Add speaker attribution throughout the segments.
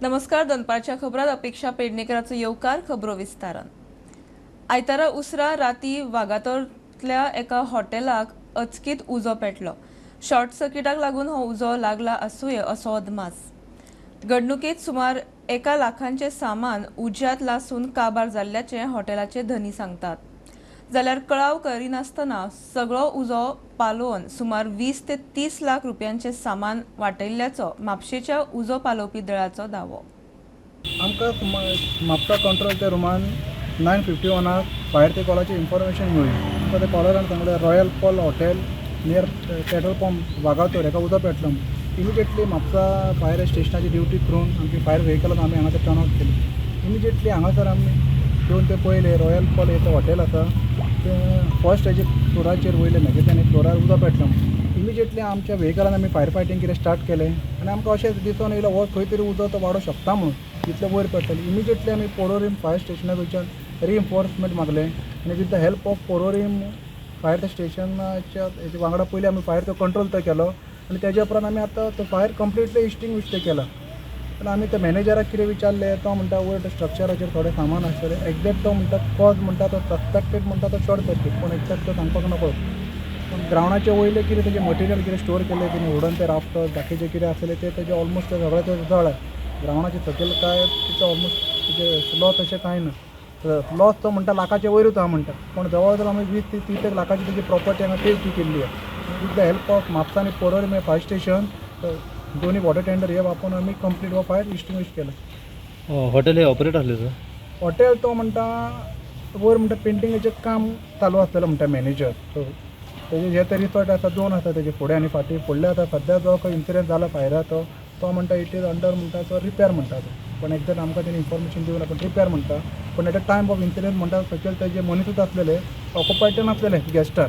Speaker 1: नमस्कार, दनपारच्या खबरात अपेक्षा पेडणेकराचो येवकार. खबरो विस्तारान. आयतारा उसरा राती वागातोरतल्या एका हॉटेलाक अचकीत उजो पेटलो. शॉर्ट सर्किटाक लागून हो उजो लागला आसुये असो अदमास. घडणुकेत सुमार 1 लाखांचे सामान उज्यात लासून काबार जाल्ल्याचें हॉटेलाचे धनी सांगतात, जाल्यार कळाव करिनासतना सगळो उजो पालोवन सुमार 20 ते 30 लाख रुपयांचे सामान वाटयल्ल्याचो म्हापशेच्या उजो पालोवपी दळाचो दावो.
Speaker 2: आमकां म्हापसा कंट्रोलच्या रुमान 9:51 फायर ते कॉलाची इन्फॉर्मेशन मेळ्ळी. आमकां ते कॉलरान सांगलें, royal Paul hotel near petrol pump Vagator हेका उजो पेटलो. इमिजिएटली म्हापसा फायर स्टेशनाची ड्युटी करून आमची फायर व्हेकलान आमी हांगासर टर्न आउट केली. इमिजिएटली हांगासर आमी येवन ते पळयलें, रॉयल पॉल हें हॉटेल आसा तें फर्स्ट हेजे फ्लोराचेर वयले मॅगझिन फ्लोरार उजो पेटलो. इमिजिएटली आमच्या व्हेकलान आमी फायर फायटींग कितें स्टार्ट केलें आनी आमकां अशें दिसून येयलें, हो खंय तरी उजो तो वाडोवंक शकता म्हणून इतले वयर पेटलें. इमिजिएटली आमी पोरोरीम फायर स्टेशना कडच्यान रिइन्फोर्समेंट मागलें आनी with the help of Porvorim fire स्टेशनाच्या हेच्या वांगडा पयलीं आमी फायर तो कंट्रोल तो केलो आनी तेज्या उपरांत आमी आतां तो फायर कंप्लिटली एक्सटिंग्विश ते केला. पण आमी त्या मॅनेजराक कितें विचारलें, तो म्हणटा वयर स्ट्रक्चराचेर थोडें सामान आसतलें. एक्झॅक्ट तो म्हणटा कॉज म्हणटा तो सस्पेक्टेड म्हणटा तो शॉर्ट सर्कीट, पूण एक्झॅक्ट तो सांगपाक नकळो. पूण ग्रावंडाचे वयले कितें तेजें मटेरियल कितें स्टोर केल्लें तेणी, वुडन ते राफ्टर्स बाकीचे कितें आसलें ते तेजें ऑलमोस्ट ते सगळें ते जळ्ळें. ग्रावंडाचे सकयल काय तितलें ऑलमोस्ट तेजें लॉस अशें कांय ना. लॉस तो म्हणटा लाखाचे वयरूच आहा म्हणटा, पूण जवळ जवळ आमी 20 ते 30 एक लाखाची तेजी प्रॉपर्टी हांगा पे केल्ली आहा. With the help of Mapusa आनी पोरोरीम फायर स्टेशन, दोन्ही वॉटर टेंडर हे वापरून आमी कंप्लीट हो फायर एक्सटिंग्विश केला.
Speaker 3: हॉटेल हे ऑपरेट आसलें सर?
Speaker 2: हॉटेल तो म्हणटा वयर म्हणटा पेंटिंगाचें काम चालू आसलेलें म्हणटा मॅनेजर. सो तेजे जे ते रिसॉर्ट आसा, दोन आसा तेजे, फुडें आनी फाटीं. फुडले आतां सद्या जो खंय इन्सिडंट जाला फायरा, तो तो म्हणटा it is under म्हणटा तो रिपेर म्हणटा तो, पण एक्झॅक्ट आमकां तेणी इन्फॉर्मेशन दिवना, पण रिपेर म्हणटा. पण at a time of incident म्हणटा सकयल तेजे मनिसूच आसलेले, ऑकुपायड नासलेले गेस्टार.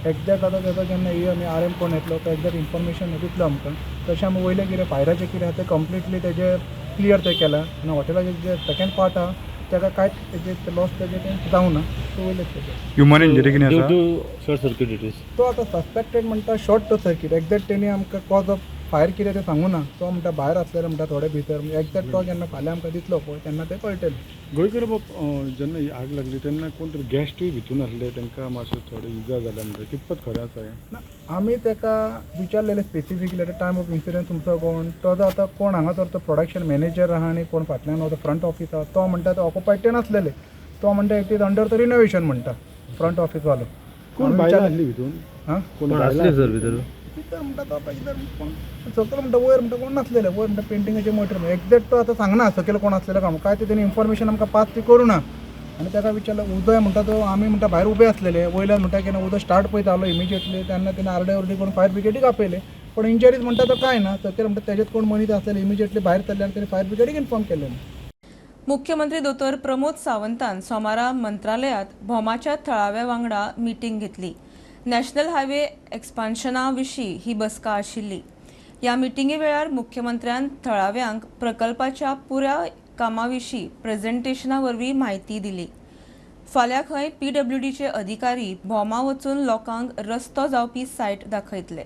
Speaker 2: एक्झॅक्ट आतां तेजो जेन्ना ये आमी आर एम कोण येतलो तो एक्झॅक्ट इन्फॉर्मेशन दितलो आमकां. तशें आमी वयलें कितें फायराचें कितें आहा तें कंप्लिटली तेजें क्लियर तें केलां आनी हॉटेलाचें जे सेकंड पार्ट आहा तेका कांयच तेजें लॉस तेजें तें जावना, सो वयलें तेजें.
Speaker 4: ह्युमन इंजरी कितें
Speaker 3: ड्यू
Speaker 4: आसा?
Speaker 3: To short circuit it is.
Speaker 2: तो आतां सस्पेक्टेड म्हणटा शॉर्ट सर्कीट. एक्झॅक्ट तेणी आमकां कॉज ऑफ फायर कितें तें सांगू ना. तो म्हणटा भायर आसलेले म्हणटा थोडे भितर. एक्झॅक्ट तो जेन्ना फाल्यां आमकां दितलो पळय तेन्ना तें कळटलें.
Speaker 4: गोंयकर बाब, जेन्ना ही आग लागली तेन्ना कोण तरी गेस्टूय भितून आसले, तांकां मातशें थोडे इजा जाल्या म्हणटा, कितपत खरें आसा हें?
Speaker 2: ना, आमी ताका विचारलेलें specifically at time of incident तुमचो कोण तो जो आतां कोण हांगासर तो प्रोडक्शन मॅनेजर आहा आनी कोण फाटल्यान तो फ्रंट ऑफिस आहा, तो म्हणटा तो ऑकुपायड नासलेले. तो म्हणटा it is under the renovation म्हणटा फ्रंट ऑफिसवालो.
Speaker 4: कोण
Speaker 2: आमी
Speaker 4: बायलां
Speaker 2: विचारलें.
Speaker 4: आसली भितून?
Speaker 2: हां.
Speaker 4: कोण
Speaker 3: कोण
Speaker 4: बायलां
Speaker 3: आसले सर भितर?
Speaker 2: भितर म्हणटा तो आतां इधर कोण सकयल म्हणटा, वयर म्हणटा कोण नासलेले, वयर म्हणटा पेंटिंगाचे मटेरियल. एक्झॅक्ट तो आतां सांगना सकयल कोण आसलेले काय काय ते. तेणी इन्फॉर्मेशन आमकां पास ती करूं ना. आनी ताका विचारलें उदय म्हणटा तो आमी म्हणटा भायर उबे आसलेले, वयल्यान म्हणटा की उदक स्टार्ट पळय जालो. इमिजिएटली तेन्ना तेणे आरडे ओरडी करून फायर ब्रिगेडीक आपयले, पण इंजरीज म्हणटा तो कांय ना. सकयल म्हणटा तेजेच कोण मनीस आसलेले, इमिजिएटली भायर सरले आनी तेणी फायर ब्रिगेडीक इन्फॉर्म केलें.
Speaker 1: मुख्यमंत्री दोतोर प्रमोद सावंतान सोमारा मंत्रालयात भोमाच्या थळाव्या वांगडा मिटींग घेतली. नॅशनल हायवे एक्सपान्शना विशीं ही बसका आशिल्ली. ह्या मिटिंगे वेळार मुख्यमंत्र्यान थळाव्यांक प्रकल्पाच्या पुराय कामा विशीं प्रेझेंटेशना वरवीं म्हायती दिली. फाल्यां खंय पीडब्ल्यूडीचे अधिकारी भोमा वचून लोकांक रस्तो जावपी सायट दाखयतले.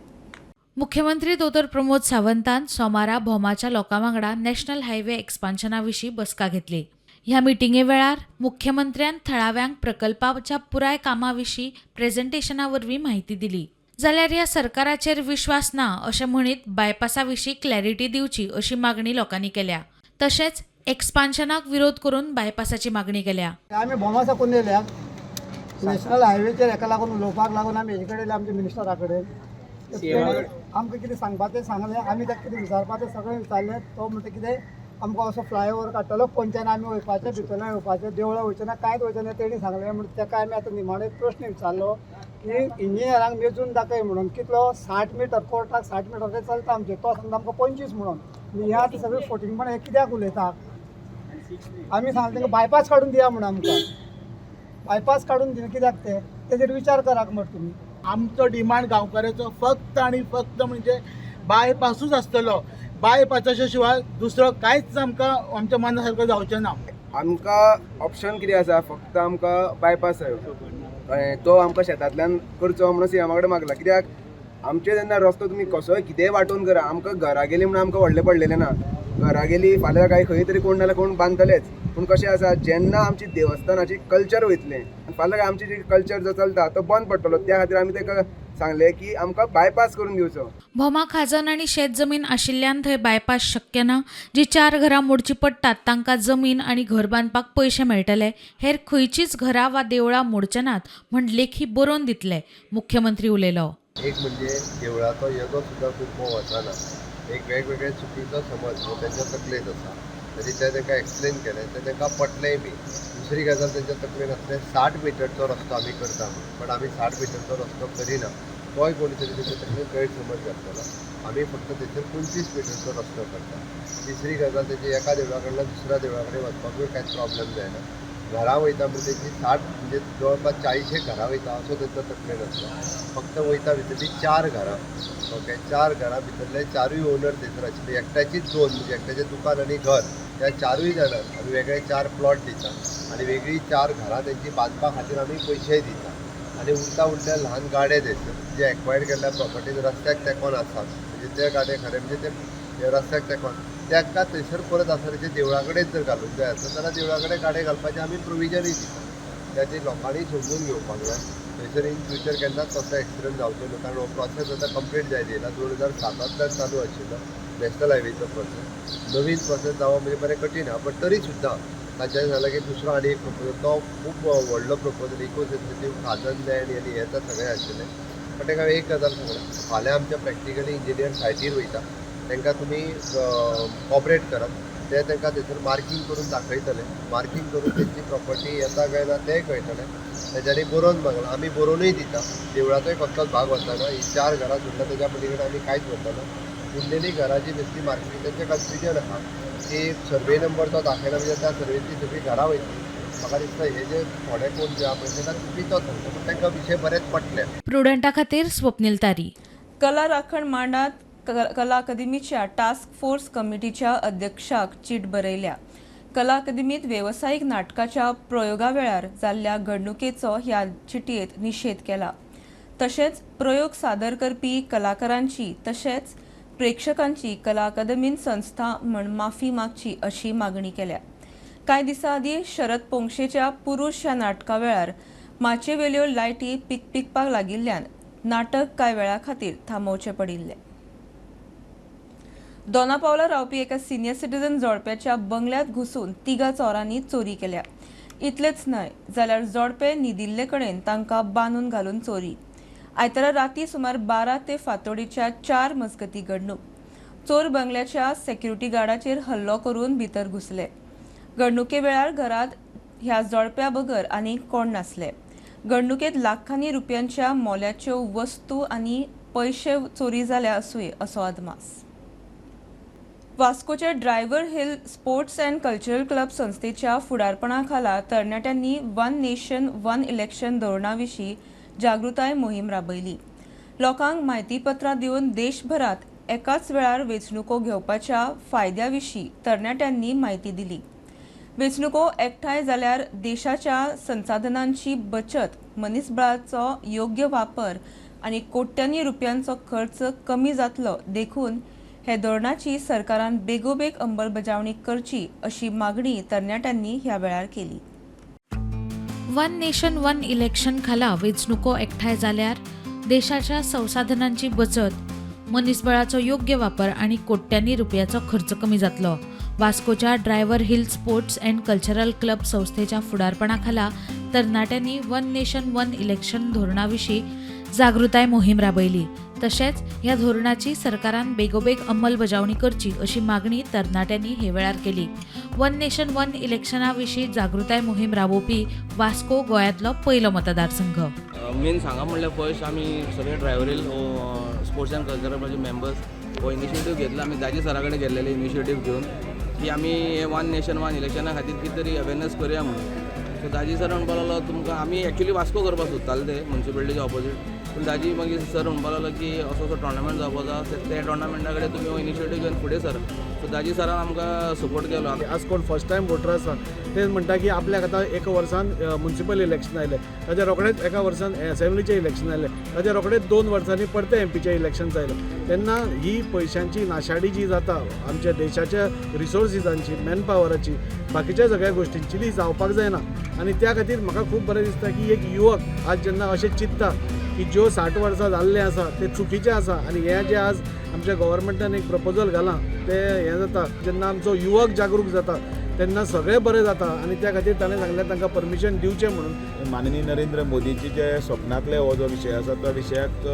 Speaker 5: मुख्यमंत्री दोतोर प्रमोद सावंतान सोमारा भोमाच्या लोकां वांगडा नॅशनल हायवे एक्सपान्शना विशीं बसका घेतली. ह्या मिटिंगे वेळार मुख्यमंत्र्यान थळाव्यांक प्रकल्पाच्या पुराय कामा विशीं प्रेझेंटेशना वरवीं म्हायती दिली. जाल्यार ह्या सरकाराचेर विश्वास ना अशें म्हणीत बायपासा विशीं क्लॅरिटी दिवची अशी मागणी लोकांनी केल्या. तशेंच एक्सपान्शनाक विरोध करून बायपासाची मागणी केल्या.
Speaker 6: आमी भोमा साकून येयल्या. नॅशनल हायवेचेर हेका लागून उलोवपाक लागून आमी हेजे कडेन येयल्या, आमच्या मिनिस्टरा कडेन. आमकां कितें सांगपाचें तें सांगलें, आमी ताका कितें विचारपाचें सगळें विचारलें. तो म्हणटा कितें आमकां असो फ्लायओवर काडटलो, पोंच्यान आमी वयपाचें, भितरल्यान येवपाचें, देवळां वयचें ना, कांयच वयचें ना तेणी सांगलें. म्हणून ताका आमी आतां निमाणो एक प्रश्न विचारलो की इंजिनियरांक मेजून दाखय म्हणून कितलो 60 मिटर, कोर्टाक 60 मिटर ते चलता आमचें. तो सांगता आमकां 25 म्हणून. हे आतां सगळें फोटिंगपण हें कित्याक उलयता? आमी सांगलें तांकां बायपास काडून दिया म्हणून. आमकां बायपास काडून दिना कित्याक ते, तेजेर विचार करात मरे तुमी.
Speaker 7: आमचो डिमांड गांवकाराचो फक्त आनी फक्त म्हणजे बायपासूच आसतलो. बायपासाच्या शिवाय दुसरो कांयच आमकां आमच्या मना सारको जावचें ना.
Speaker 8: आमकां ऑप्शन कितें आसा? फक्त आमकां बायपास जायो, कळ्ळें? तो आमकां शेतांतल्यान करचो म्हणून सीएमा कडेन मागला. कित्याक आमचे जेन्ना रस्तो तुमी कसोय कितेंय वांटोवन करा, आमकां घरा गेली म्हणून आमकां व्हडलें पडलेलें ना. घरा गेली फाल्यां काय खंय तरी कोण नाल्यार कोण बांदतलेच. पूण कशें आसा, जेन्ना आमची देवस्थानाची कल्चर वयतलें आनी फाल्यां आमची जी कल्चर जो चलता तो बंद पडटलो. त्या खातीर आमी ताका सांगलें की आमकां बायपास करून दिवचो.
Speaker 5: भोमा खाजन आनी शेत जमीन आशिल्ल्यान थंय बायपास शक्य ना. जी 4 घरां मोडची पडटात तांकां जमीन आनी घर बांदपाक पयशे मेळटले, हेर खंयचीच घरां वा देवळां मोडचे नात म्हण लेखी बरोवन दितले, मुख्यमंत्री उलयलो.
Speaker 9: एक म्हणजे देवळाचो येदो सुद्दां कुंपो वचना, एक वेगवेगळे चुकीचो समज हो तेंच्या तकलेंत आसा. तरी ते तांकां एक्सप्लेन केलें, ते तांकां पटलेंय बी. दुसरी गजाल तेंच्या तकलेन आसलें 60 मिटरचो रस्तो आमी करता म्हूण, पण आमी 60 मिटरचो रस्तो करिना, तोय कोणी तरी तेंच्या तकलेन गैरसमज घातलेलो. आमी फक्त थंयसर 25 मिटरचो रस्तो करता. तिसरी गजाल तेजी एका देवळा कडल्यान दुसऱ्या देवळा कडेन वचपाकूय कांयच प्रॉब्लम जायना. घरां वयता म्हणजे तेजी 60 म्हणजे जवळपास 40 घरां वयता असो तेंचो तकलेन आसलो. फक्त वयता भितरली 4 घरां, ओके, 4 घरां भितरले 4ूय ओनर थंयसर आशिल्ले. एकट्याचीच 2 म्हणजे एकट्याचें दुकान आनी घर, त्या 4ूय जाणांक आमी वेगळे 4 प्लॉट दिता आनी वेगळी 4 घरां तेंची बांदपा खातीर आमी पयशेय दिता. आनी उरता उरल्या ल्हान गाडे थंयसर जे एक्वायर्ड केल्ल्या प्रॉपर्टीन रस्त्याक तेंकोन आसात, म्हणजे ते गाडे खरें म्हणजे ते रस्त्याक तेंकोन तांकां थंयसर परत आसा तेजे देवळा कडेन जर घालूंक जाय आसत जाल्यार देवळा कडेन गाडे घालपाचें आमी प्रोविजनूय दिता. ताचेर लोकांनी समजून घेवपाक जाय. थंयसर इन फ्युचर केन्नाच तसो एक्सिडंट जावचो न्हू, कारण हो प्रोसेस आतां कंप्लीट जायत येयला. 2007 चालू आशिल्लो नॅशनल हायवेचो प्रोसेस. नवीन प्रोसेस जावप म्हणजे बरें कठीण आहा, बट तरी सुद्दां ताच्यान जालें की दुसरो आनी एक प्रपोजल, तो खूब व्हडलो प्रपोजल, इको सेन्सिटीव खाजन लँड आनी हें तर सगळें आशिल्लें. बट ताका एक गजाल सांगला, फाल्यां आमच्या प्रॅक्टिकली इंजिनियर सायटीर वयता, तांकां तुमी कॉपरेट करात, ते तांकां थंयसर मार्कींग करून दाखयतले. मार्कींग करून तेंची प्रॉपर्टी येता काय ना तेंय कळटलें. तेच्यांनी बरोवन मागलां, आमी बरोवनूय दिता. देवळाचोय कसलोच भाग वचना, ही 4 घरां सोडल्या तेज्या पलीकडे आमी कांयच वचना. उरलेली घरां जी बेसली मार्कींग तेंचें कन्फ्युजन आहा की सर्वे नंबर तो दाखयला म्हणजे त्या सर्वेंतली सगळीं घरां वयतली. म्हाका दिसता हे जे थोडे कोण जे आहा पळय तांकां चुकीचो सांगता, पूण तांकां विशय बरेच पटले.
Speaker 5: प्रुडंटा खातीर स्वप्नील तारी.
Speaker 1: कला राखण मांडात कला अकादमीच्या टास्क फोर्स कमिटीच्या अध्यक्षाक चीट बरयल्या. कला अकादमीत वेवसायीक नाटकाच्या प्रयोगा वेळार जाल्ल्या घडणुकेचो ह्या चिटयेंत निशेध केला. तशेंच प्रयोग सादर करपी कलाकारांची तशेंच प्रेक्षकांची कला अकादमीन संस्था म्हण माफी मागची अशी मागणी केल्या. कांय दिसां आदीं शरद पोंगशेच्या पुरुष ह्या नाटका वेळार माचयेवेल्यो लायटी पिकपिकपाक लागिल्ल्यान नाटक कांय वेळा खातीर थांबोवचें पडिल्लें. दोनापावला रावपी एका सिनियर सिटीजन जोडप्याच्या बंगल्यांत घुसून 3 चोरांनी चोरी केल्या. इतलेंच न्हय जाल्यार जोडपे न्हिदिल्ले कडेन तांकां बांदून घालून चोरी. आयतारा राती सुमार 12 ते फांतोडेच्या 4 मजगती घडणूक. चोर बंगल्याच्या सेक्युरिटी गार्डाचेर हल्लो करून भितर घुसले. घडणुके वेळार घरांत ह्या जोडप्या बगर आनी कोण नासले. घडणुकेंत लाखांनी रुपयांच्या मोल्याच्यो वस्तू आनी पयशे चोरी जाल्या आसुये असो अदमास. वास्कोच्या Driver Hill Sports and Cultural Club संस्थेच्या फुडारपणा खाला तरणाट्यांनी वन नेशन वन इलेक्शन धोरणा विशीं जागृताय मोहीम राबयली. लोकांक म्हायतीपत्रां दिवन देशभरांत एकाच वेळार वेंचणुको घेवपाच्या फायद्या विशीं तरणाट्यांनी म्हायती दिली. वेंचणुको एकठांय जाल्यार देशाच्या संसाधनांची बचत, मनीसबळाचो योग्य वापर आनी कोट्यांनी रुपयांचो खर्च कमी जातलो, देखून हे धोरणाची सरकारान बेगोबेग अंमलबजावणी करची अशी मागणी तरणाट्यांनी ह्या वेळार केली.
Speaker 5: वन नेशन वन इलेक्शन खाला वेंचणुको एकठांय जाल्यार देशाच्या संसाधनांची बचत, मनीसबळाचो योग्य वापर आनी कोट्यांनी रुपयाचो खर्च कमी जातलो. वास्कोच्या Driver Hill Sports and Cultural Club संस्थेच्या फुडारपणाखाला तरणाट्यांनी वन नेशन वन इलेक्शन धोरणा विशीं जागृताय मोहीम राबयली. तशेंच ह्या धोरणाची सरकारान बेगोबेग अंमलबजावणी करची अशी मागणी तरणाट्यांनी हे वेळार केली. वन नेशन वन इलेक्शना विशीं जागृताय मोहीम राबोवपी वास्को गोंयांतलो पयलो मतदारसंघ.
Speaker 10: मेन सांगा म्हणल्यार फर्स्ट आमी सगळे Driver Hill Sports and Cultural क्लबाचे members हो इनिशिएटीव घेतला. आमी दाजी सरा कडेन गेल्लेले इनिशिएटीव घेवन की आमी हे वन नेशन वन इलेक्शना खातीर कितें तरी अवेरनस करुया म्हणून. सो दाजी सर म्हणपाक लागलो तुमकां आमी एक्चुली वास्को करपाक सोदताले ते म्युनिसिपालिटीच्या ऑपोजीट, पूण दाजी मागीर सर म्हणपाक लागलो की असो असो टोर्नामेंट जावपाचो आसा, त्या टोर्नामेंटा कडेन तुमी हो इनिशिएटीव घेवन फुडें सर. सो दाजी सरान आमकां सपोर्ट केलो.
Speaker 11: आज कोण फर्स्ट टायम वोटर आसा ते म्हणटा की आपल्याक आतां एका वर्सान म्युनिसिपल इलेक्शन आयलें, ताच्या रोखडेच एका वर्सान एसेंब्लीचें इलेक्शन आयलें, ताच्या रोखडेच 2 वर्सांनी परते एमपीचें इलेक्शन आयलें. तेन्ना ही पयशांची नाशाडी जी जाता आमच्या देशाच्या रिसोर्सिसांची, मॅनपावराची, बाकीच्या सगळ्या गोश्टींची ती जावपाक जायना. आनी त्या खातीर म्हाका खूब बरें दिसता की एक युवक आज जेन्ना अशें चिंत्ता की ज्यो 60 वर्सां जाल्लें आसा तें चुकीचें आसा आनी हें जें आज आमच्या गव्हर्मेंटान एक प्रपोजल घालां तें हें जाता. जेन्ना आमचो युवक जागरूक जाता तेन्ना सगळें बरें जाता आनी त्या खातीर ताणें सांगलें तांकां परमिशन दिवचें म्हणून.
Speaker 12: माननीय नरेंद्र मोदीची जे स्वप्नांतले हो जो विशय आसा त्या विशयाक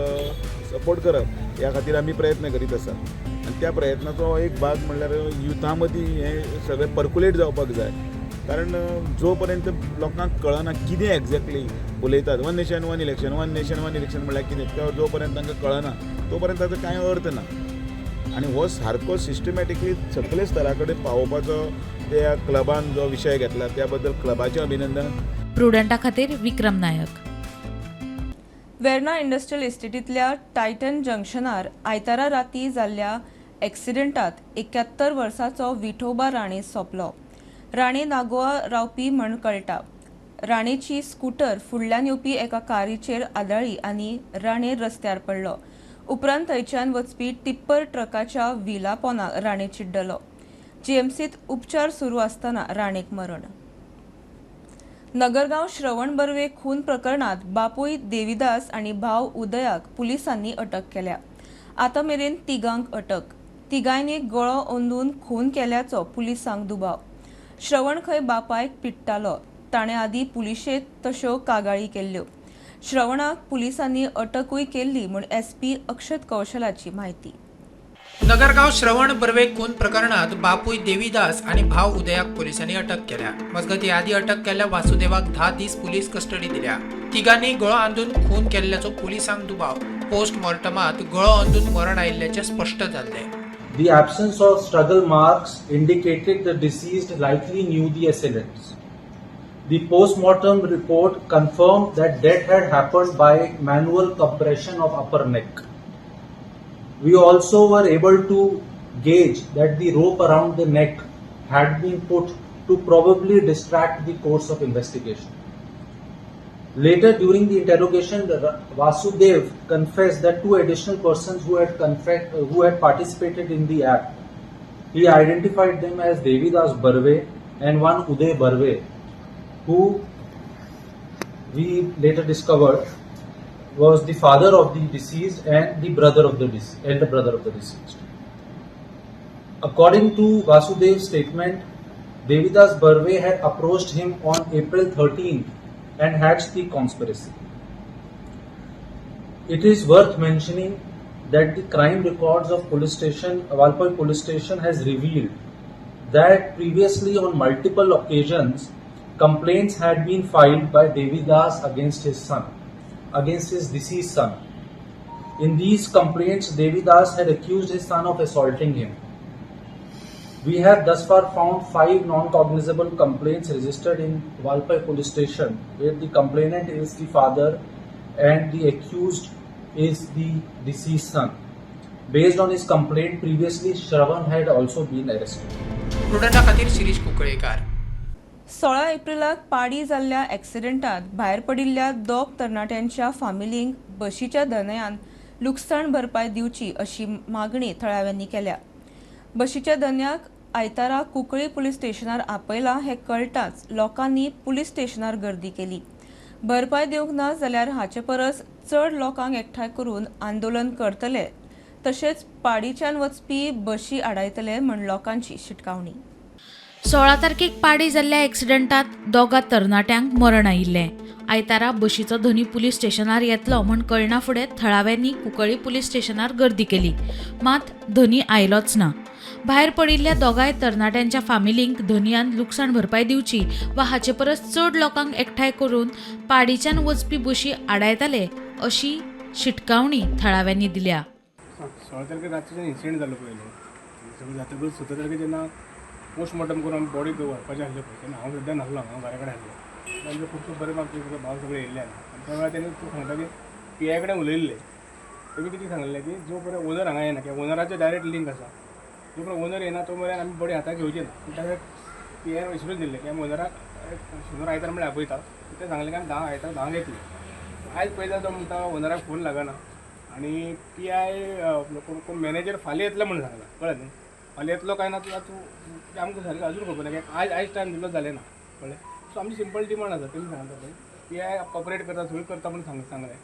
Speaker 12: सपोर्ट करप ह्या खातीर आमी प्रयत्न करीत आसा आनी त्या प्रयत्नाचो एक भाग म्हणल्यार युथा मदीं हें सगळें पर्कुलेट जावपाक जाय. कारण जो पर्यंत लोकांक कळना कितें एग्जॅक्टली उलयतात, one nation one election, one nation one election म्हणल्यार कितें, तो जो पर्यंत तांकां कळना तो पर्यंत ताचो कांय अर्थ ना. आनी हो सारको सिस्टमॅटिकली सगळे स्तरा कडेन पावोवपाचो त्या क्लबान जो विशय घेतला त्या बद्दल क्लबाचें अभिनंदन.
Speaker 5: प्रुडंटा खातीर विक्रम नायक.
Speaker 1: वेर्ना इंडस्ट्रियल इस्टेटींतल्या टायटन जंक्शनार आयतारा राती जाल्ल्या एक्सिडेंटात 71 वर्साचो विठोबा राणे सोंपलो. राणे नागोवा रावपी म्हण कळटा. राणेची स्कूटर फुडल्यान येवपी एका कारीचेर आदळ्ळी आनी राणे रस्त्यार पडलो. उपरांत थंयच्यान वचपी टिप्पर ट्रकाच्या व्हिला पोनाक राणे चिड्डलो. जीएमसीत उपचार सुरू आसतना राणेक मरण. नगरगांव श्रवण बर्वे खून प्रकरणात बापूय देवीदास आनी भाव उदयाक पुलिसांनी अटक केल्या. आतां मेरेन तिगांक अटक. तिगांनी गळो अंदून खून केल्याचो पुलिसांक दुबाव. श्रवण खंय बापायक पिडटालो. ताणें आदीं पुलिशेंत तश्यो कागाळी केल्ल्यो. श्रवणाक पुलिसांनी अटकूय केल्ली म्हूण एसपी अक्षत कौशलाची म्हायती.
Speaker 13: नगरगांव श्रवण बर्वे खून प्रकरणात बापूय देवीदास आनी भाव उदयाक पोलिसांनी अटक केल्या. मजगतीं आदी अटक केल्ल्या वासुदेवाक 10 दीस पुलीस कस्टडी दिल्या. तिगांनी गळो अंदून खून केल्ल्याचो पुलिसांक दुबाव. पोस्टमॉर्टमात गळो अंदून मरण आयिल्ल्याचें स्पश्ट जाल्लें.
Speaker 14: The absence of struggle marks indicated the deceased likely knew the assailants. The post-mortem report confirmed that death had happened by manual compression of upper neck. We also were able to gauge that the rope around the neck had been put to probably distract the course of investigation. Later during the interrogation, Vasudev confessed that 2 additional persons who had participated in the act. He identified them as Devidas Barve and one Uday Barve, who we later discovered was the father of the deceased and the brother of the elder brother of the deceased. According to Vasudev's statement, Devidas Barve had approached him on April 13th and hatched the conspiracy. It is worth mentioning that the crime records of police station, Valpoi police station, has revealed that previously on multiple occasions complaints had been filed by Devidas against his son, against his deceased son. In these complaints, Devidas had accused his son of assaulting him. We have thus far found 5 non-cognizable complaints registered in Valpoi police station, where the complainant is the father and the accused is the deceased son. Based on his complaint, previously Shravan had also been arrested.
Speaker 13: प्रुडंटा खातीर शिरीष कुंकळेकार.
Speaker 1: 16 एप्रिलाक पाडी जाल्ल्या एक्सिडेंटात भायर पडिल्ल्या 2 तरणाट्यांच्या फामिलींक बशीच्या धनयान लुकसाण भरपाय दिवची अशी मागणी थळाव्यांनी केल्या. बशीच्या धनयाक आयतारा कुंकळी पुलीस स्टेशनार आपयला हें कळटाच लोकांनी पुलीस स्टेशनार गर्दी केली. भरपाय दिवंक ना जाल्यार हाचे परस चड लोकांक एकठांय करून आंदोलन करतले, तशेंच पाडीच्यान वचपी बशी आडायतले म्हण लोकांची शिटकावणी.
Speaker 5: 16 तारखेक पाडी जाल्ल्या एक्सिडंटात 2 तरणाट्यांक मरण आयिल्लें. आयतारा बशीचो धनी पुलीस स्टेशनार येतलो म्हण कळना फुडें थळाव्यांनी कुंकळी पुलीस स्टेशनार गर्दी केली, मात धनी आयलोच ना. भायर पडिल्ल्या 2 तरणाट्यांच्या फामिलींक धनयान लुकसाण भरपाय दिवची वा हाचे परस चड लोकांक एकठांय करून पाडीच्यान वचपी बशी आडायतले अशी शिटकावणी थळाव्यांनी दिल्या.
Speaker 15: 16 तारखेक रातचो इन्सिडंट जालो पयलो सगळें जातकूच 17 तारखेक जेन्ना पोस्टमॉर्टम करून आमी बॉडी व्हरपाचें आसलें पळय तेन्ना हांव सद्या नासलो, हांव घरा कडेन आसलो. आमचे खूब खूब बरे आमचे भाव सगळे येयल्ले आनी त्या वेळार तेणी सांगता की पी I कडेन उलयल्ले, तेमी कितें सांगलें की जो पर्यंत ओनर हांगा येना कित्याक ओनराचें डायरेक्ट लिंक आसा, जो पर्यंत ओनर येना तो मेरेन आमी बॉडी हाताक घेवची ना. पूण ताका पी आयन एश्युरन्स दिल्लें की आमी ओनराक शेनवार आयतार म्हळ्यार आपयता. ते सांगलें की आमी 10 आयतार 10 येतले. आयज पळयता तो म्हणटा ओनराक फोन लागना आनी पी I कोण मॅनेजर फाल्यां येतलो म्हणून सांगला. कळ्ळें न्हू, फाल्यां येतलो काय ना तूं आमकां सारकें अजून खबर ना, कित्याक आयज आयज टायम दिलो जालें ना. कळ्ळें. सो आमची सिंपल डिमांड आसा, तेमी सांगता पळय पी I cooperate करता, सगळीं करता म्हणून सांगलें.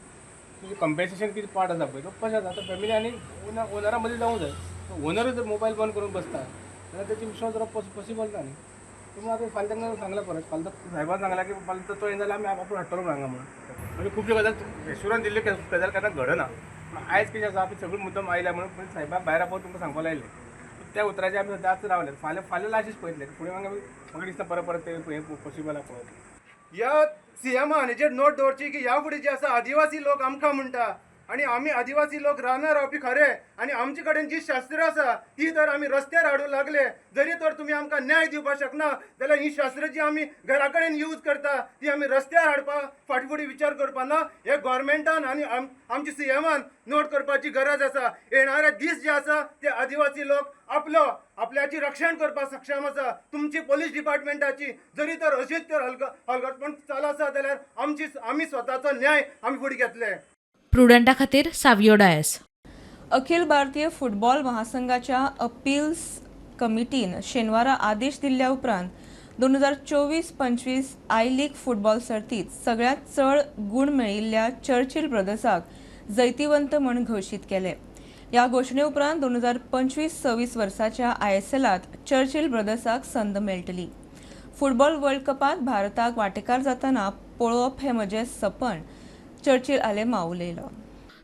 Speaker 15: तुजें कंपेन्सेशन कितें पार्ट आसा पळय तो कशें आसा आतां फॅमिली आनी ओनरा मदीं जावूंक जाय. ओनरूच जर मोबायल बंद करून बसता जाल्यार तेची विश्वास दवरप पॉसिबल ना न्ही. पूण आतां फाल्यां तांकां सांगलां परत, फाल्यां सायबान सांगलां की फाल्यां तो येना जाल्यार आमी आपूण हाडटलो म्हणून हांगा म्हणून. म्हणजे खुबश्यो गजाल एश्युरन्स दिल्ल्यो गजाल केन्ना घडना. पूण आयज कितें आसा आमी सगळीं मुद्दम आयल्या म्हणून सायबा भायर आपोवन तुमकां सांगपाक लायलें. त्या उतराचेर आमी सद्या आतां रावले. फाल्यां फाल्यां लाशीच पळयतले, फुडें मागीर म्हाका दिसता परत परत ते हें पॉसिबल आसा पळोवप.
Speaker 8: ह्या सीएमान हेजेर नोट दवरची की ह्या फुडें जे आसा आदिवासी लोक आमकां म्हणटा आनी आमी आदिवासी लोक रानां रावपी खरे, आनी आमचे कडेन जी शास्त्रां आसा ती तर आमी रस्त्यार हाडूंक लागले. जरी तर तुमी आमकां न्याय दिवपाक शकना जाल्यार ही शास्त्रां जी आमी घरा कडेन यूज करता ती आमी रस्त्यार हाडपाक फाटीं फुडें विचार करपा ना. हे गोवोरमेंटान आनी आमच्या सीएमान नोट करपाची गरज आसा. येणारे दीस जे आसा ते आदिवासी लोक आपलो आपल्याची रक्षण करपाक सक्षम आसा. तुमची पोलीस डिपार्टमेंटाची जरी तर अशीच तर हलगटपण चालू आसा जाल्यार आमी स्वताचो न्याय आमी फुडें घेतले.
Speaker 5: प्रुडंटा खातीर सावियो डायस.
Speaker 1: अखिल भारतीय फुटबॉल महासंघाच्या अपील्स कमिटीन शेनवारा आदेश दिल्ल्या उपरांत 2024-25 I league फुटबॉल सर्तीत सगळ्यांत चड गूण मेळिल्ल्या चर्चिल ब्रदर्साक जैतिवंत म्हूण घोशीत केले. ह्या घोशणे उपरांत 2025-26 वर्साच्या ISLांत चर्चिल ब्रदर्साक संद मेळटली. फुटबॉल वर्ल्ड कपांत भारताक वांटेकार जातना पळोवप हें म्हजें सपन, चर्चिल आलेमाव उलयलो.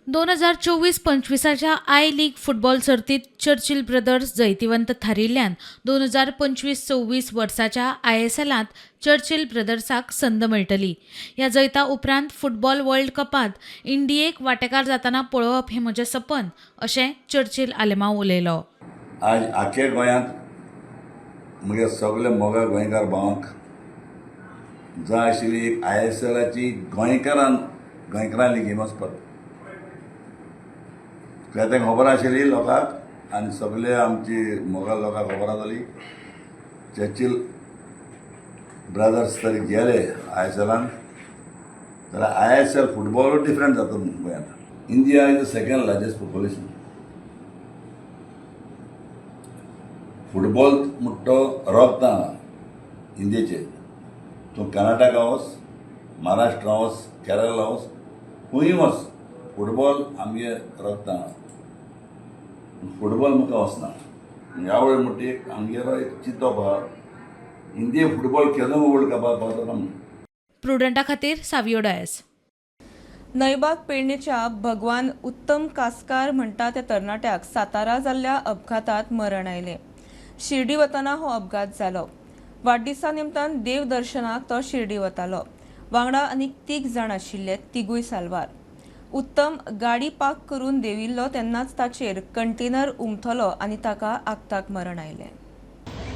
Speaker 5: 2024-25 I league football सर्तीत चर्चिल ब्रदर्स जैतिवंत थारिल्ल्यान 2025-26 वर्साच्या ISLांत चर्चिल ब्रदर्साक संद मेळटली. ह्या जैता उपरांत फुटबॉल वर्ल्ड कपांत इंडियेक वांटेकार जातना पळोवप हें म्हजें सपन, अशें चर्चिल आलेमाव उलयलो.
Speaker 16: आज आख्या गोंयांत म्हगे सगळे मोगा गोंयकार भावांक जाय आशिल्ली एक ISLाची गोंयकारांली गेम वचपाक कित्याक तें खबर आशिल्ली लोकांक आनी सगळे आमची मोगाल लोकांक खबर आसली. चर्चिल ब्रदर्स तरी गेले ISLान जाल्यार ISL फुटबॉलूय डिफरंट जाता गोंयांत. India is the second largest population. Football म्हणटा तो रगता इंडियेचे. तूं कर्नाटका वच, महाराष्ट्रा वच, केरला वच, खंयूय वच, फुटबॉल आमगे रगता. फुटबॉल मुखार वचना. ह्या वेळ म्हणटा एक आमगेलो एक चिंतप आहा, इंडिये फुटबॉल केन्ना वर्ल्ड कपाक पावतलो म्हणून.
Speaker 5: प्रुडंटा खातीर सावियो डायस.
Speaker 1: नयबाग पेडणेच्या भगवान उत्तम कासकार म्हणटा त्या तरणाट्याक सातारा जाल्ल्या अपघातात मरण आयलें. शिर्डी वतना हो अपघात जालो. वाडदिसा निमतान देवदर्शनाक तो शिर्डी वतालो. वांगडा आनीक 3 जाण आशिल्ले, तिगूय साल्वार. उत्तम गाडी पार्क करून देंविल्लो तेन्नाच ताचेर कंटेनर उमथलो आनी ताका आक्ताक मरण आयलें.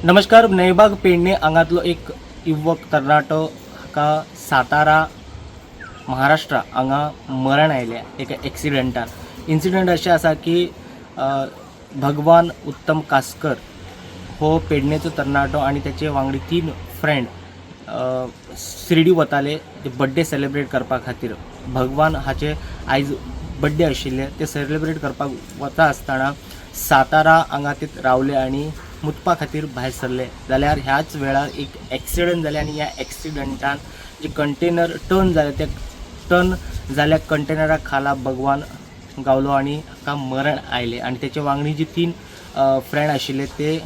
Speaker 17: नमस्कार. नयबाग पेडणे हांगांतलो एक युवक तरणाटो हाका सातारा महाराष्ट्र हांगा मरण आयलें एका एक्सिडंटान. इन्सिडंट अशें आसा की भगवान उत्तम कासकर हो पेडणेचो तरणाटो आनी तेचे वांगडी 3 फ्रेंड शिर्डी वताले बड्डे सेलिब्रेट करपा खातीर. भगवान हाचे आयज बड्डे आशिल्ले, ते सेलिब्रेट करपाक वता आसतना सातारा हांगा ते रावले आनी मुतपा खातीर भायर सरले. जाल्यार ह्याच वेळार एक एक्सिडंट जालें आनी ह्या एक्सिडंटान जे कंटेनर टर्न जालें, ते टर्न जाल्या कंटेनरा खाला भगवान गावलो आनी हाका मरण आयलें. आनी तेचे वांगडी जी 3 फ्रेंड आशिल्ले ते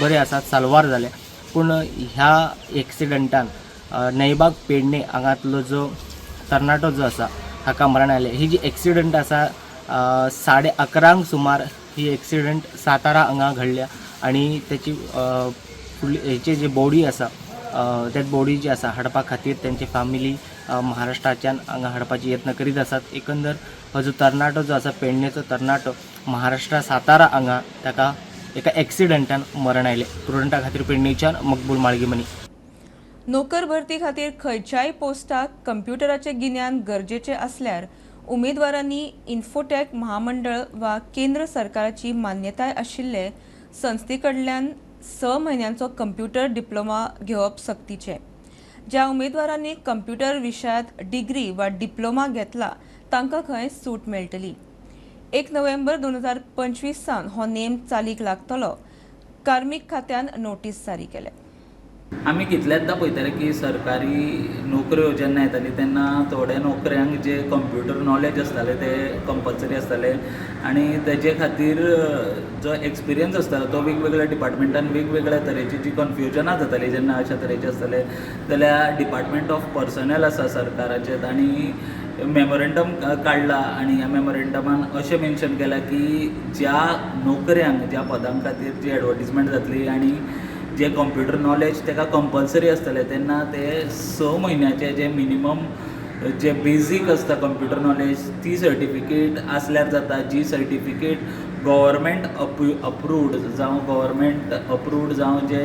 Speaker 17: बरे आसात, साल्वार जाले. पूण ह्या एक्सिडंटान नयबाग पेडणे हांगांतलो जो तरणाटो जो आसा हाका मरण आयलें. ही जी एक्सिडंट आसा 11:30 सुमार ही एक्सिडंट सातारा हांगा घडल्या आनी तेची फुडली हेची जी बॉडी आसा डेड बॉडी जी आसा हाडपा खातीर तेंची फॅमिली महाराष्ट्राच्यान हांगा हाडपाची यत्न करीत आसात. एकंदर हो जो तरणाटो जो आसा पेडणेचो तरणाटो महाराष्ट्रा सातारा हांगा ताका एका एक्सिडंटान मरण आयलें. प्रुडंटा खातीर पेडणेच्यान मकबूल माळगीमनी.
Speaker 1: नोकर भरती खातीर खंयच्याय पोस्टाक कंप्युटराचें गिन्यान गरजेचें आसल्यार उमेदवारांनी इन्फोटॅक महामंडळ वा केंद्र सरकाराची मान्यताय आशिल्ले संस्थे कडल्यान 6 म्हयन्यांचो कंप्युटर डिप्लोमा घेवप सक्तीचें. ज्या उमेदवारांनी कंप्युटर विशयांत डिग्री वा डिप्लोमा घेतला तांकां खंय सूट मेळटली. 1 नोव्हेंबर 2025 सावन हो नेम चालीक लागतलो. कार्मीक खात्यान नोटीस जारी केल्या.
Speaker 18: आमी कितलेंचदा पळयताले की सरकारी नोकऱ्यो जेन्ना येताली तेन्ना थोड्या नोकऱ्यांक जे कंप्युटर नॉलेज आसतालें ते कंपल्सरी आसताले आनी तेजे खातीर जो एक्सपिरियन्स आसतालो तो वेगवेगळ्या डिपार्टमेंटान वेगवेगळ्या तरेची जी कन्फ्युजनां जातालीं जेन्ना अशा तरेचे आसताले जाल्यार डिपार्टमेंट ऑफ पर्सनल आसा सरकाराचें तांणी मेमोरेंडम काडला आनी ह्या मेमोरेंडमान अशें मेन्शन केलां की ज्या नोकऱ्यांक ज्या पदां खातीर जी एडवर्टीजमेंट जातली आनी जे कंप्युटर नॉलेज ताका कंपल्सरी आसतलें तेन्ना ते 6 म्हयन्याचे जे मिनिमम जे बेजीक आसता कंप्युटर नॉलेज ती सर्टिफिकेट आसल्यार जाता. जी सर्टिफिकेट गव्हर्मेंट अप्रूव्ड जावं गव्हर्मेंट अप्रूव्ड जावं जे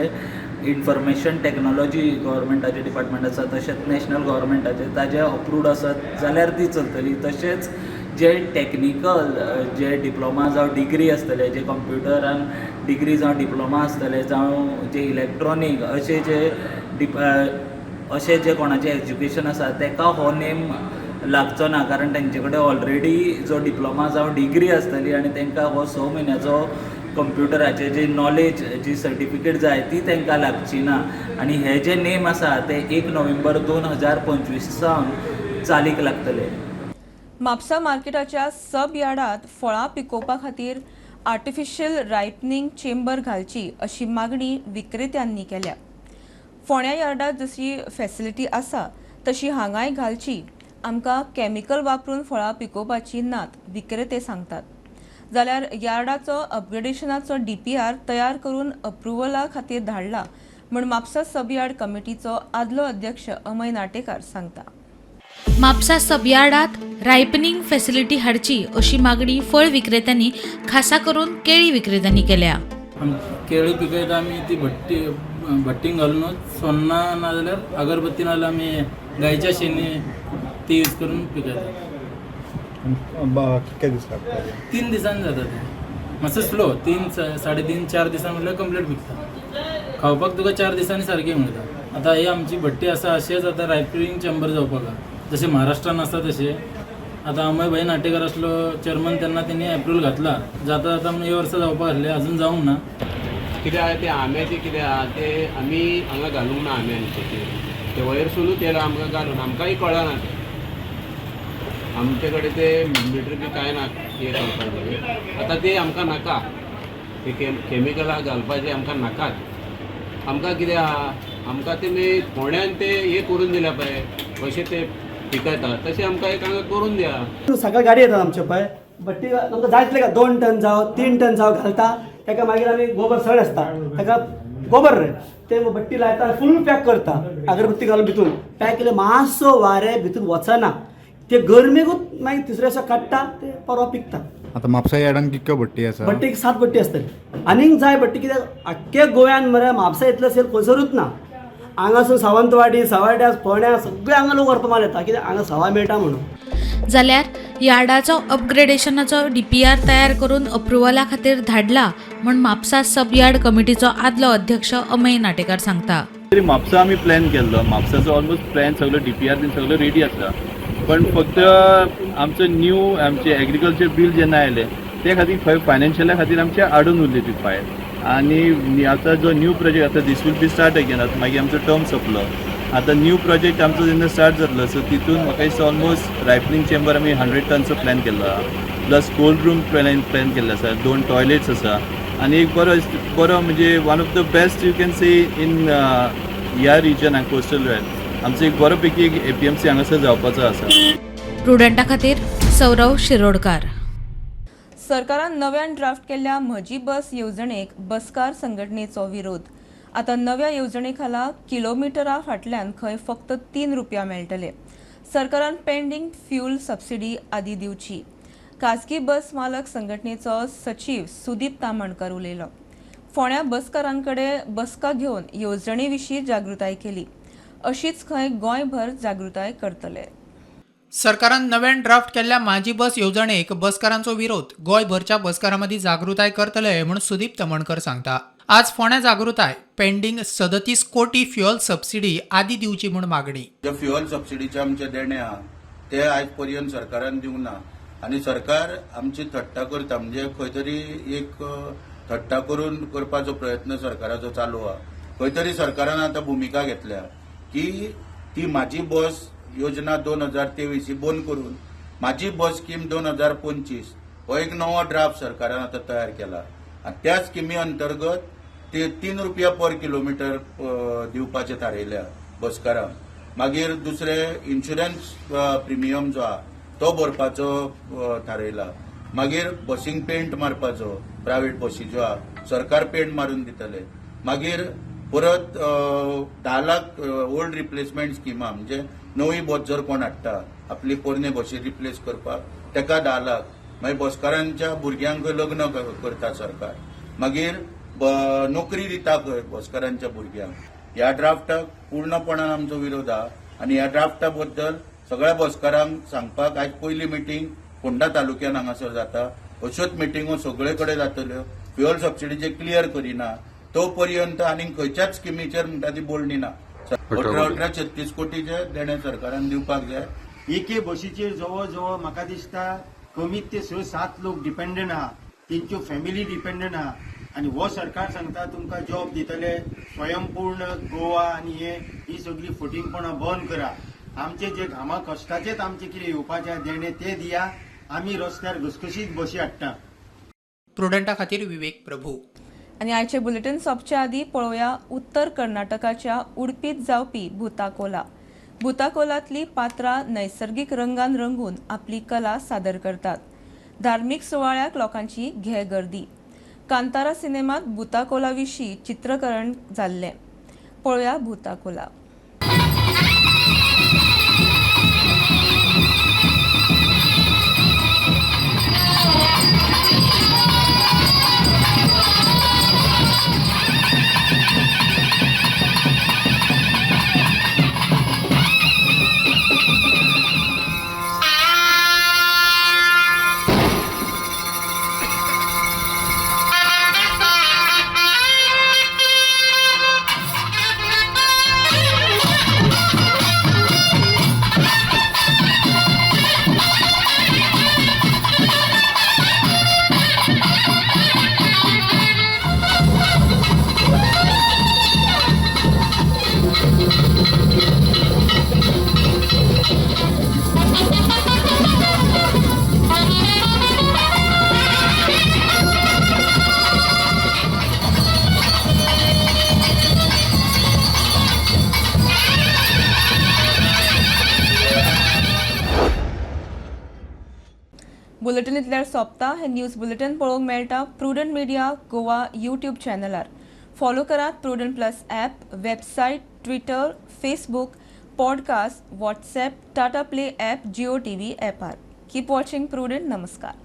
Speaker 18: इन्फॉर्मेशन टॅक्नोलॉजी गव्हर्मेंटाचें डिपार्टमेंट आसा तशेंच नॅशनल गव्हर्मेंटाचें ताजें अप्रूव्ड आसत जाल्यार ती चलतली. तशेंच जे टॅक्निकल जे डिप्लोमा जावं डिग्री आसतले जे कंप्युटरान डिग्री जावं डिप्लोमा आसतले जावं जे इलेक्ट्रॉनीक अशे जे अशें जे कोणाचें एज्युकेशन आसा ताका हो नेम लागचो ना, कारण तेंचे कडेन ऑलरेडी जो डिप्लोमा जावं डिग्री आसतली आनी तांकां हो 6 म्हयन्याचो कंप्युटराचे जे नॉलेज जी सर्टिफिकेट जाय ती तांकां लागची ना. आनी हे जे नेम आसा ते 1 नोव्हेंबर 2025 सावन चालीक लागतले.
Speaker 1: म्हापसा मार्केटाच्या सब यार्डात फळां पिकोवपा खातीर आर्टिफिशियल रायपनिंग चेंबर घालची अशी मागणी विक्रेत्यांनी केल्या. फोंड्या यार्डात जशी फॅसिलिटी आसा तशी हांगाय घालची. आमकां केमिकल वापरून फळां पिकोवपाची नात, विक्रेते सांगतात. जाल्यार यार्डाचो अपग्रेडेशनाचो DPR तयार करून अप्रुव्हला खातीर धाडला म्हूण म्हापसा सब यार्ड कमिटीचो आदलो अध्यक्ष अमय नाटेकार सांगता.
Speaker 5: म्हापसा सब यार्डात रायपनिंग फॅसिलिटी हाडची अशी मागणी फळ विक्रेत्यांनी खासा करून केळी विक्रेत्यांनी केल्या.
Speaker 19: केळी पिकयता आमी ती भट्टीन घालूनच सोन्ना नाजाल्यार अगरबत्ती नाजाल्यार आमी गायच्या शेणी ती यूज करून पिकयता.
Speaker 4: कितके दीस लागता?
Speaker 19: 3 दिसांनी जाता ते, मातसो स्लो 3 साडे 3 4 दिसां म्हटल्यार कंप्लीट पिकता. खावपाक तुका 4 दिसांनी सारकी मेळटा. आतां ही आमची भट्टी आसा अशेंच आतां रायपनिंग चेंबर जावपाक आहा जशें महाराष्ट्रान आसा तशें. आतां अमय भाई नाटेकर आसलो चेअरमन तेन्ना तेणी एप्रुवल घातला, जाता जाता म्हणून हे वर्सा जावपाक आसलें, अजून जावंक ना.
Speaker 20: कितें आहा ते आंब्याचें कितें आहा ते आमी हांगा घालूंक ना आंब्यांचे ते वयरसुनूच येयला आमकां घालून, आमकांय कळना तें. आमचे कडेन ते मिटर बी कांय ना हें करपाचें. आतां ते आमकां नाका, ते केमिकलां घालपाचें आमकां नाकात. आमकां कितें आहा, आमकां तेमी फोंड्यान ते हें करून दिल्या पळय कशें ते पिकयता तशें आमकां एक हांगा करून दिया.
Speaker 6: सकाळी गाडी येतात आमचे पळय भट्टी आमकां जाय तितले 2 टन जावं 3 टन जावं घालता. ताका मागीर आमी गोबर सड आसता ताका गोबर रे ते भट्टी लायता, फूल पॅक करता अगरबत्ती घालून भितून पॅक केले मातसो वारें भितून वचना, ते गरमेकूच मागीर तिसऱ्या दिसा काडटा ते परवा पिकता.
Speaker 4: आतां म्हापसा यार्डान कितक्यो भट्टी आसा?
Speaker 6: भट्टीक 7 भट्टी आसतली. आनीक जाय भट्टी कित्याक आख्खे गोंयान मरे म्हापसा इतलो सेल खंयसरूच ना. हांगासून सावंतवाडी, सवाड्या, फोंड्या सगळे हांगा लोक व्हरपा माल येता कित्याक हांगा सवाय मेळटा म्हणून.
Speaker 5: जाल्यार यार्डाचो अपग्रेडेशनाचो DPR तयार करून अप्रुव्हला खातीर धाडला म्हूण म्हापसा सब यार्ड कमिटीचो आदलो अध्यक्ष अमय नाटेकार सांगता.
Speaker 3: तरी म्हापसा आमी प्लॅन केल्लो, म्हापसाचो ऑलमोस्ट प्लॅन सगळो DPR बीन सगळो रेडी आसा, पण फक्त आमचो न्यू आमचे एग्रीकल्चर बील जेन्ना आयलें ते खातीर खंय फायनान्शियला खातीर आमचे आडून उरली ती फायल. आनी आतां जो न्यू प्रोजेक्ट आतां this will be start again, आतां मागीर आमचो टर्म सोंपलो, आतां न्यू प्रोजेक्ट आमचो जेन्ना स्टार्ट जातलो सो तितून म्हाका दिसता ऑलमोस्ट रायपनिंग चेंबर आमी 100 टनचो प्लॅन केल्लो आहा, प्लस कोल्ड रूम प्लॅन केल्लो आसा, 2 टॉयलेट्स आसा आनी एक बरो बरो म्हणजे one of the best you can see in ह्या रिजनाक कोस्टल वेल आमचो एक बरो पैकी एक APMC हांगासर जावपाचो आसा.
Speaker 5: प्रुडंटा खातीर सौरव शिरोडकार.
Speaker 1: सरकारान नव्यान ड्राफ्ट केल्ल्या म्हजी बस येवजणेक बसकार संघटनेचो विरोध. आतां नव्या येवजणे खाला किलोमिटरा फाटल्यान खंय फक्त 3 रुपया मेळटले. सरकारान पेंडींग फ्यूल सबसिडी आदी दिवची. खाजगी बस मालक संघटनेचो सचीव सुदीप तामणकर उलयलो. फोंड्या बसकारांकडे बसका घेवन येवजणे विशीं जागृताय केली. अशीच खंय गोंयभर जागृताय करतले.
Speaker 13: सरकारान नव्यान ड्राफ्ट केल्ल्या माझी बस येवजणेक बसकारांचो विरोध. गोंयभरच्या बसकारां मदीं जागृताय करतले म्हूण सुदीप तमणकर सांगता. आज फोंड्या जागृताय पेंडींग 37 कोटी फ्युअल सबसिडी आदी दिवची म्हूण मागणी.
Speaker 21: जे फ्युअल सबसिडीचे आमचे देणे आहा ते आयज पर्यंत सरकारान दिवंक ना आनी सरकार आमची थट्टा करता, म्हणजे खंय तरी एक थट्टा करून करपाचो प्रयत्न सरकाराचो चालू आहा. खंय तरी सरकारान आतां भुमिका घेतल्या की ती माझी बस योजना 2023 ही बंद करून माझी बस स्कीम 2025 हो एक नवो ड्राफ्ट सरकारान आतां तयार केला आनी त्या स्किमी अंतर्गत ते 3 रुपया पर किलोमिटर दिवपाचे थारयल्या बसकारांक. मागीर दुसरे इन्शुरन्स प्रिमियम जो आहा तो भरपाचो थारयला. मागीर बसींक पेंट मारपाचो, प्रायवेट बसी ज्यो आहा सरकार पेंट मारून दितले. मागीर परत 10 लाख ओल्ड रिप्लेसमेंट स्किमा, म्हणजे नवी बस जर कोण हाडटा आपली पोरणे बशी रिप्लेस करपाक तेका 10 लाख. मागीर बसकारांच्या भुरग्यांक लग्न करता सरकार. मागीर नोकरी दिता खंय बसकारांच्या भुरग्यांक. ह्या ड्राफ्टाक पूर्णपणान आमचो विरोध आहा आनी ह्या ड्राफ्टा बद्दल सगळ्या बसकारांक सांगपाक आयज पयली मिटींग फोंडा तालुक्यान हांगासर जाता. अश्योच मिटिंगो सगळे कडेन जातल्यो. फ्युअल सबसिडीचे क्लियर करिना तो पर्यंत आनी खंयच्याच स्किमीचेर म्हणटा ती बोलणी ना. 18, 36 कोटीचे देणे सरकारान दिवपाक जाय.
Speaker 22: एके बशीचेर जवळ जवळ म्हाका दिसता कमीत ते 6-7 लोक डिपेंडंट आहा, तेंच्यो फॅमिली डिपेंडंट आहा आनी हो सरकार सांगता तुमकां जॉब दितले, स्वयंपूर्ण गोवा आनी हे ही सगळी फटींगपणां बंद करा. आमचे जे घामा कश्टाचेच आमचे कितें येवपाचें देणे ते दिया, आमी रस्त्यार घसघशीत बशी हाडटा.
Speaker 13: प्रुडंटा खातीर विवेक प्रभू.
Speaker 1: आनी आयचे बुलेटिन सोंपचे आदीं पळोवया उत्तर कर्नाटकाच्या उडपीत जावपी भूताकोला. भूताकोलांतली पात्रां नैसर्गीक रंगान रंगून आपली कला सादर करतात. धार्मीक सुवाळ्याक लोकांची घे गर्दी. कांतारा सिनेमात भूताकोला विशीं चित्रकरण जाल्लें. पळोवया भूताकोला. बुलेटिन इतल्यार सोंपता. हे न्यूज बुलेटिन पळोवंक मेळटा प्रुडंट मिडिया गोवा यूट्यूब चॅनलार. फॉलो करात Prudent plus app, website, Twitter, Facebook, podcast, WhatsApp, Tata Play app, Jio TV ॲपार. Keep watching prudent. नमस्कार.